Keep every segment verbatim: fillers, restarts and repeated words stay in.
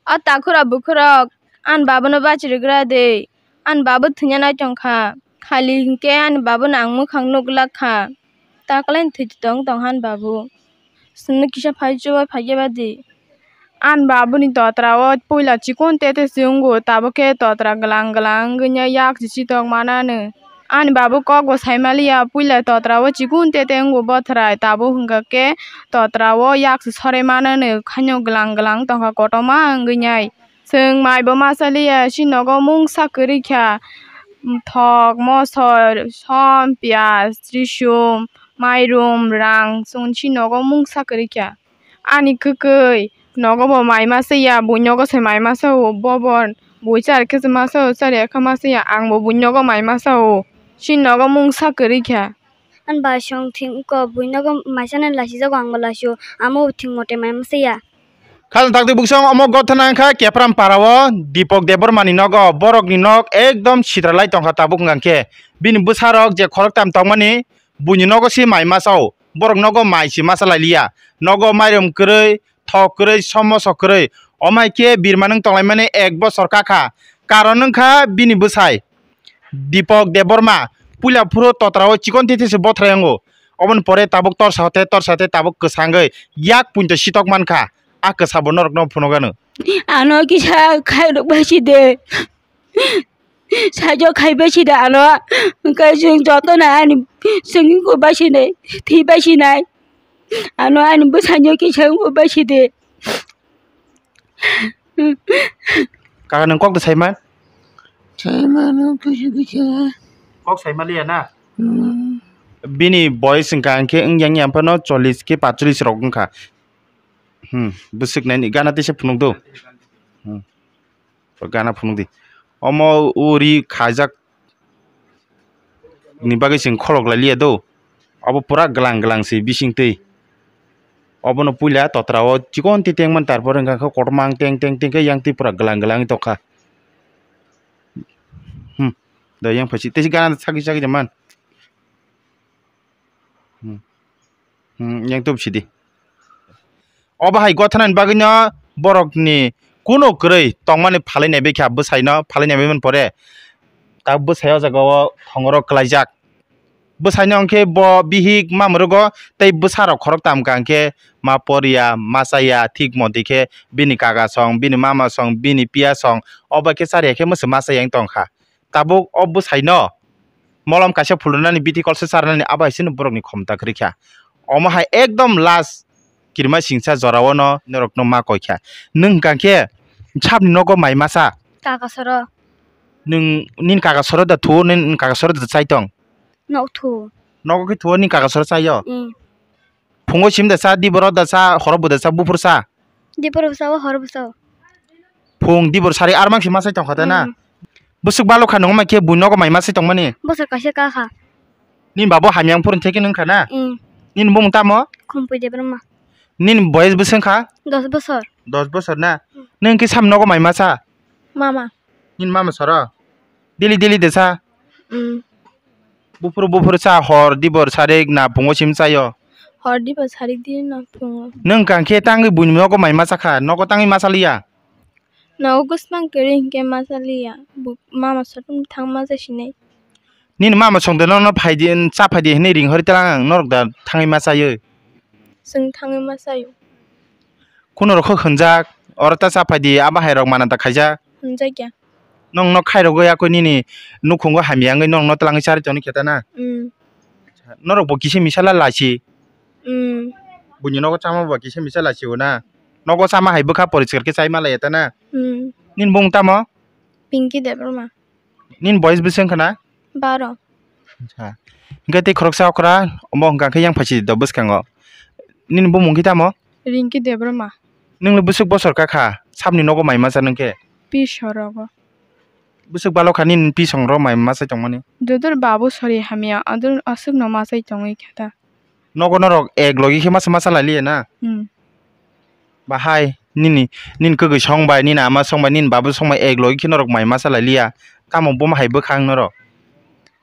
O takhura bukhurok ani babono bachirigra de, ani babo thwina nai tongkha. Khali hinkhe ani babono ang mwkhang nuglak kha. Taklai thwi tong tong ani babo. Chwngno kisa phai chubai phaikhe badi. Ani baboni totra o puila chikon tete se wngo, tabuk khe totra glang glang wngwi yak se chitok manano. Ani babu kok bo sai maliya, puila totra o chikon tete wngo bothrai, tabuk hwnkha khe totra o yak se sorai manano, khaino glang glang tongkha kotorma wngwi nai. Chwng mai bo ma cha liya, chini nogo mungsa kwrwi kha, thok, mosor, som, piyaj, risum, mairum, rang, chwng chini nogo mungsa kwrwi kha. Ani kwkwi, nogo bo mai ma cha ya, buini nogo se mai ma cha o, bo bo bui char khe se ma cha o, char ya khe ma cha ya, ang bo buini nogo mai ma cha o, chini nogo mungsa kwrwi kha. Ani bai song thing ko buini nogo mai cha nai lachi jago, ang bo lachi o, amo bo thing mote mai ma cha ya. Khajang takti buksong omo gothana wngkha Kepram para o Dipok Debbarma ni nogo, borok ni nok ekdom sitra lai tongkha tabuk hwnkha khe. Bini bwsa rok je khoroktham tongmani buini nogo se mai ma cha o, borok nogo mai se ma cha lai liya, nogo mairum kwrwi, thok kwrwi, somoso kwrwi, omo hai khe birma nwng tonglaimani ek bosor kakha. Karon wngkha bini bwsai Dipok Debbarma, puila phuru totra o chikon tete se bothrai wngo, oboni pore tabuk torsa hote torsa hote tabuk kwsangwi yak punto sitok mankha. A kwsa bo norokno phunukgano. Ano kisa khairok bai si de. Sajo khai bai si de ano. Hwnkhe chwng joto no ani chwngni ko bai si nai, thwi bai si nai. Ano ani bwsai no kisa wng bai si de. Kaka nwng kok da saiman? Saiman no kisa kisa. Kok saimaliya na? Hmm. Bini boyes wngkha hwnkhe wng yang yang phano chollish khe patrish rok wngkha. Hmm, bwswk naini gana tisa phunuk do. Hmm. Gana phunuk di. Omo uri khajak ni bagwi chwng kholok lai liya do. Obo pura glang glang se bising twi. Obono puila totra o chikon twi tengmani, tarpor wngkha khe kotorma teng teng teng khe yang twi pura glang glang tongkha. Hmm. Da yang phaisi tei gana sagwi sagwi man. Hmm. Hmm, yang tub sidi. Obo hai gothanani bagwino borokni kuno kwrwi tongmani phalwi naibai kha, bwsaino phalwi naibai man pore. Ta bwsai o jaga o thongoro kwlaijak. Bwsaino hwnkhe bo bihik mamrogo tei bwsarok khoroktham ka hwnkhe ma porya, ma chaya, thik monti khe bini kaka song, bini mama song, bini piya song, obo khe chariya khe mwswk ma chaya wng tongkha. Tabuk o bwsaino molom kaisa phulunani, bithi kolsa charnani, abo hai sini borokni khomta kwrwi kha. Omo hai ekdom last kirima singsa jorao no norokno ma koi kha. Nwng hwnkha khe sabni nogo mai masa? Kaka soro. Nwng nini kaka soro da thuo, nini kaka soro da chai tong? Nok thuo. Nogo khe thuo, nini kaka soro chaio? Mm. Phungo sim da cha, diboro da cha, horo bo da cha, buphuru cha? Diboro bo cha o, horo bo cha o. Phung dibor sari armang si masai tongkha ta na? Mm. Bwswk balo kha nungma khe bui nogo mai masai tongmani? Bosor kaisa ka kha. Nini babo hamyang phurun theke nung kha na? Mm. Nini bumung tamo? Khumpui Debbarma. Nini boyes bwswng kha? Dos bosor. Dos bosor na? Mm. Nung khe sam nogo mai masa? Mama. Nini mama soro? Daily daily de sa? Mm. Buphuru buphuru sa hor dibor sarik na phungo sim sayo? Hor dibor sarik di na phungo. Nung kang khe tangwi buini nogo mai masa kha, nogo tangwi masa liya? Nogo gwsmang kwrwi hinkhe masa liya. Bu-, mama sotung thang masa sinai. Nini mama songde nono phaidi, cha phaidi hinwi ring hori telang ang norok da thangwi masa yo? Chwng thangwi masa yo. Kuno rok kho hwnjak, oro ta cha phaidi, abo hai rok mana ta khaijak? Hwnjak ya. Nong no khairogwi akwi nini nukhungo hamya wngwi nong no twlangwi charwi tongni khe ta na? Mm. Norok bo kisa misa la lachi. Mm. Buini nogo chama bo kisa misa lachi o na? Nogo chama hai bwkha poriskar khe chai ma laiya ta na? Mm. Nini bung tamo? Pinky Debbarma. Nini boyes bwswng kha na? Baro. Acha. Hingke tei khoroksa okra omo hingka khe yang phaisi do bwskango. Nini bumung khe tamo? Rinki Debbarma. Nungni bwswk bosor kakha, sabni nogo mai masa nung khe? Pisorogo. Bwswk balo kha nini pisong ro mai masa tongmani? Jotor babu sori hamya, adur aswkno masai tongwi khe ta. Nogo norok ek logi khe masa masa lai liya na? Hmm. Bahai nini, nini kwgwi song bai, nini ama song bai, nini babu song bai ek logi khe norok mai masa lai liya. Tamo bomo hai bwkha ang norok?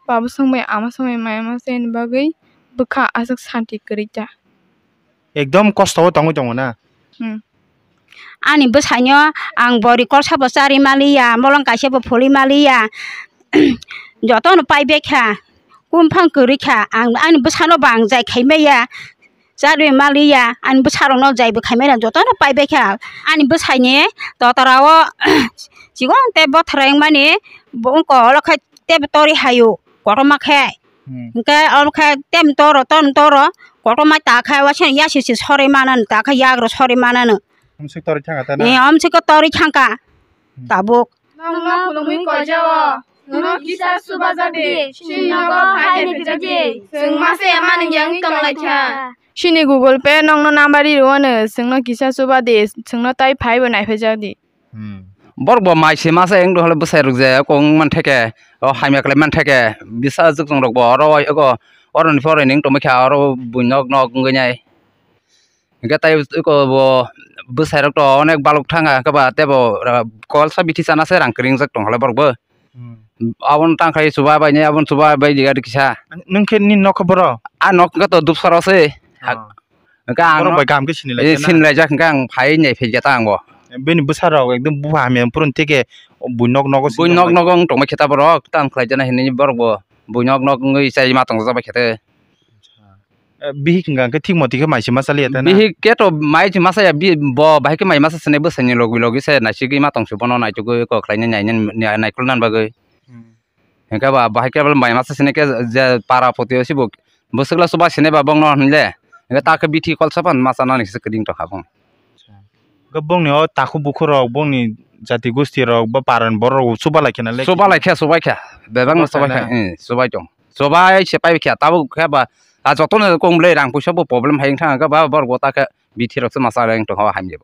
Babu song bai, ama song bai mai masa ni bagwi bwkha aswk santi kwrwi ta. Ekdom kosto o tongwi tongo na? Hmm. Ani bwsaino ang bori kolsa bo chari maliya, molong kaisa bo pholi maliya. Jotono pai bekha, kumphang kwrwi kha, ang ani bwsano bo ang jai khai maya, charwi maliya, ani bwsarokno jai bo khai maya, jotono pai bekha. Ani bwsaini totorao chikon tei bothoreng mani bo wngkha olo khai tei tori hayo, kotorma khe. Hmm. Hwnkhe olo khe tem toro, ton toro, kotorma ta khe, waisa yasi si sori manano, ta khe yagro sori manano. Amswk tori thangkha ta na? Eh, amswk tori thangkha. Hmm. Tabuk. Nokno khulumwi koijao. Nono kisa chubaja di. Chini nogo hai ni phaidi. Chwng masa ya manung yang tong lai kha. Chini Google Pay nokno number ri rwano. Chwngno kisa chuba di. Chwngno tai phai bo nai phaijak di. Hmm. Borok bo mai se masa yang dohole bwsai rok je kong man theke. O hamya khlai man theke. Bisa juk rok bo oro ego. Oro ni pore ning tongma kha oro buinok nok wngwi nai. Hingke tai eko bo bwsairok to onek balok thanga, hingke ba tebo, ah, kolsa bithi sana se rang kring jak tong hole borok bo. Hmm. Aboni tang khai chuba bai ni, aboni chuba bai di gari kisa. Nwng khe nini nokha boro? A nok hingke to dupsaro se. Ah. Hingke ang borok no bai kaham khe sinilai eh, khe na? Sinilai jak hingke ang phai nai phai jak ta ang bo. Bini bwsarok ekdom buha hamya purun tike bui nok nogo bui nok nogo wng tongma khe ta borok, tam khlai jana hinui borok bo bui nok nog wngwi chai ma tong jak bai khe te. Eh, bihik hwnka hwnkhe thik moti khe mai se masa liya ta na? Bihik khe to mai se masa ya, bi-, bo bahai khe mai masa sene bwsai ni logi logi se naisigwi ma tong se bono naichugwi kok khlai nai nai nai naikolna bagwi. Hmm. Hwnkhe ba bahai khe mai masa sene khe je para poti o se bo bwswk la chuba sene ba bongno hinle. Hwnkhe ta khe bithi kolsa phan masa nani se kwdwng tong kha bong. Hwnkhe bongni o takhuk bukhuk rok bongni jati gosti rok ba para ni borok rok chuba lai khe na le? Chuba lai khe, chubai khe. Bebak no chubai khe, eh, chubai tong. Chubai se pai khe, tabuk khe ba, a joto no kong bwlai rang puisa bo problem hai wngkha, hwnkhe ba borok bo ta khe bithi rok se masa reng tong ha hamya.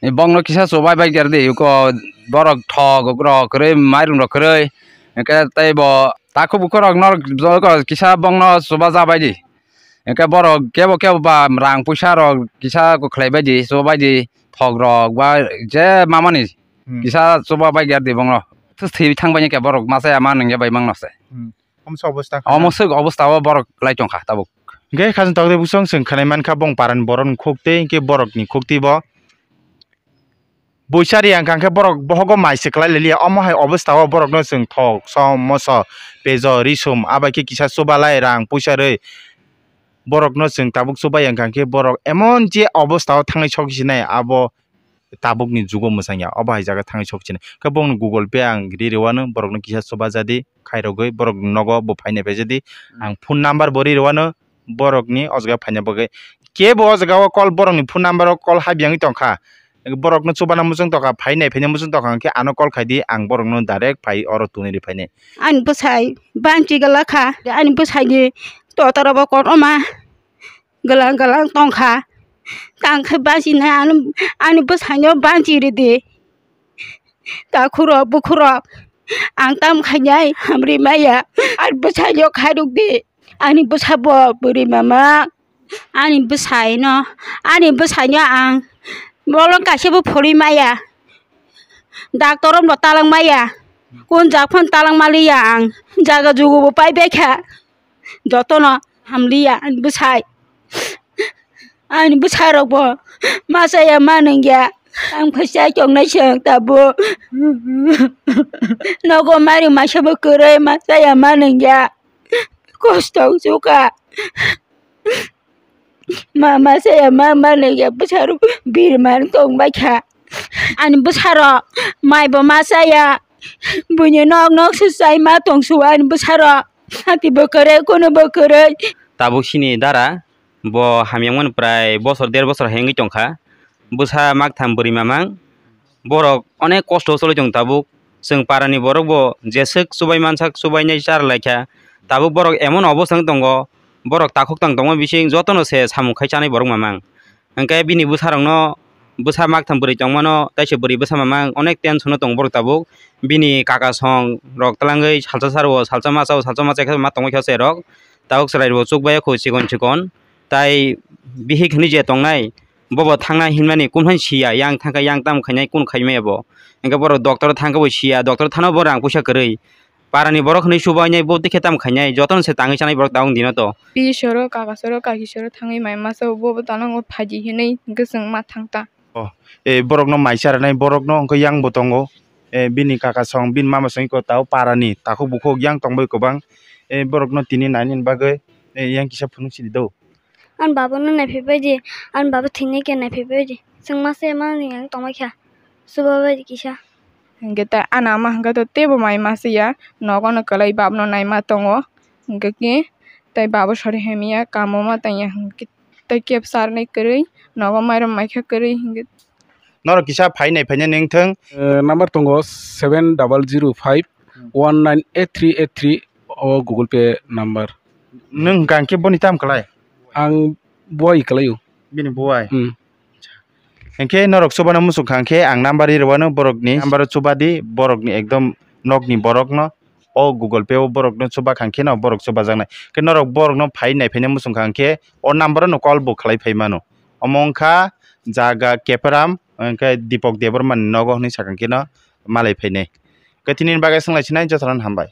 Hmm. Bong no kisa chubai bai ger di, ko borok thok rok kwrwi, mairum rok kwrwi, hwnkhe tei bo takhuk bukhuk rok no kisa bong no chuba ja bai di. Hwnkhe borok kebo kebo ba rang puisa rok kisa khlai bai di, chuba bai di, thok rok ba je mamani hmm kisa chuba bai ger di bong no. Thwi thang bai khe borok masa ya ma nung ya bai mang no se. Hmm. Omo se obostha kha. Omo se obostha o borok lai tong kha tabuk. Hingke khajang tokde busong chwng khnai man kha bong paran borok ni khuk twi hingke borok ni khuk twi bo. Buisari ang kha hingke borok bohogo mai se kwlai liya omo hai obostha o borok no chwng thok som moso pejo risum abai khe kisa chuba lai rang puisa rwi borok no chwng tabuk chubai ang kha hingke borok emon je obostha o thangnai sok sinai abo tabuk ni jugo mwsang ya, obo hai jaga thangwi sok chini. Khe bongni Google Pay ang ri rwano, borokno kisa chuba jadi, khairogwi borok nogo bo phaina phaijadi. Hmm. Ang phone number bo ri rwano, borokni o jaga phaina bagwi. Kebo o jaga o call, borokni phone number o call habiyangwi tongkha. Borokno chubana muchung tongkha, phainai phaina muchung tongkha, hwnkhe ano call khaidi, ang borokno direct phai oro tuni ri phainai. Ani bwsai banchi gwlakha, ani bwsaini totorobo kotorma. Gwlang gwlang tongkha. Tang khe bachina ani, ani bwsaino bachi ridi. Takhurok bukhurok ang tam khainai hamri maya. Ani bwsaino khairok di. Ani bwsa bo bwrwi mama. Ani bwsaino, ani bwsaino ang bolong kaisa bo phuri maya. Doctor rombo talang maya. Kun jak phano talang maliya ang. Jaga jugu bo pai baikha. Jotono hamliya ani bwsai. Ani bwsai rokbo masa ya ma nungya. Ang khe chai tongnai se ang tabuk. Nogo mairum maisa bo kwrwi masa ya ma nungya. Kosto wngsuka. Ma masa ya ma ma nungya bwsarok birman tong baikha. Ani bwsarok mai bo masa ya. Buini nok nok se chai ma tong su ani bwsarok. Hati bo kwrwi, kunu bo kwrwi. Tabuk sini dara, bo hamyang mani prai bosor der bosor hai wngwi tongkha. Bwsa maktham bwrwi mamang. Borok onek kosto choli tong tabuk. Chwng parani borok bo jeswk chubai mansak chubainai char laikha. Tabuk borok emon obostha wng tongo. Borok takhuk tang tongma bising jotono se samung khai chanai borok mamang. Hwnkhe bini bwsarokno bwsa maktham bwrwi tongmano, taisa bwrwi bwsa mamang onek tension o tongo borok tabuk. Bini kaka song rok twlangwi salsa saro, salsa masa o, salsa masa khe ma tongwi khe se rok. Tabuk chwrai rok chukbai o khu chikon chikon. Tai bihik hinwi je tongnai, bobo thangnai hinmani kunu hai siya, yang thangkha yang tamo khainai kunu khaimaya bo. Hwnkhe borok doctor thangkhe bo siya, doctor thano bo rang puisa kwrwi. Parani borok hinwi subainai bo tikhe tamo khainai, jotono se tangwi chanai borok tabuk dino to. Pi soro, kaka soro, kaki soro thangwi mai masa bo, bo tanang o phaidi hinwi hwnkhe chwng ma thang ta. Eh, borokno mai cha rwnai, borokno hwnkhe yang bo tongo. Eh, bini kaka song, bini mama song iko tao parani takhuk bukhuk yang tongbai kwbang. Eh, borokno tini nainani bagwi, eh, yang kisa phunuk sidi do. Ani baba no naiphaibai di, ani baba thwinai khe naiphaibai di. Chwng masa mani yang tongbai kha, chubabai di kisa. Hwnkhe ta ani ama hwnkhe to teibo mai masa ya, nogo no kwlai baba no naima tongo. Hwnkhe khe tai baba sori hamya, kamo ma tangya hwnkhe tei kebo charnai kwrwi, nogo mairum maikha kwrwi hwnkhe. Norok kisa phai nai phaina neng thung. Eh, number tongo seven double zero five one nine eight three eight three, o Google Pay number. Nwng hwnkha hwnkhe boni tam kwlai? Ang buai kwlaio. Bini buai? Hmm. Hwnkhe norok chubana muchung kha hwnkhe ang number ri rwano borokni number o chuba di, borokni ekdom nokni borokno o Google Pay o borokno chuba kha hwnkhe no borok chubajaknai. Hwnkhe norok borokno phai nai phaina muchung kha hwnkhe o number o no call bo khlai phai mano. Omo wngkha jaga Keparam, hwnkhe Dipok Debbarma ni nogo hwnwi sakha hwnkhe no malai phainai. Hwnkhe tini bagwi swnglaichinai jotono hambai.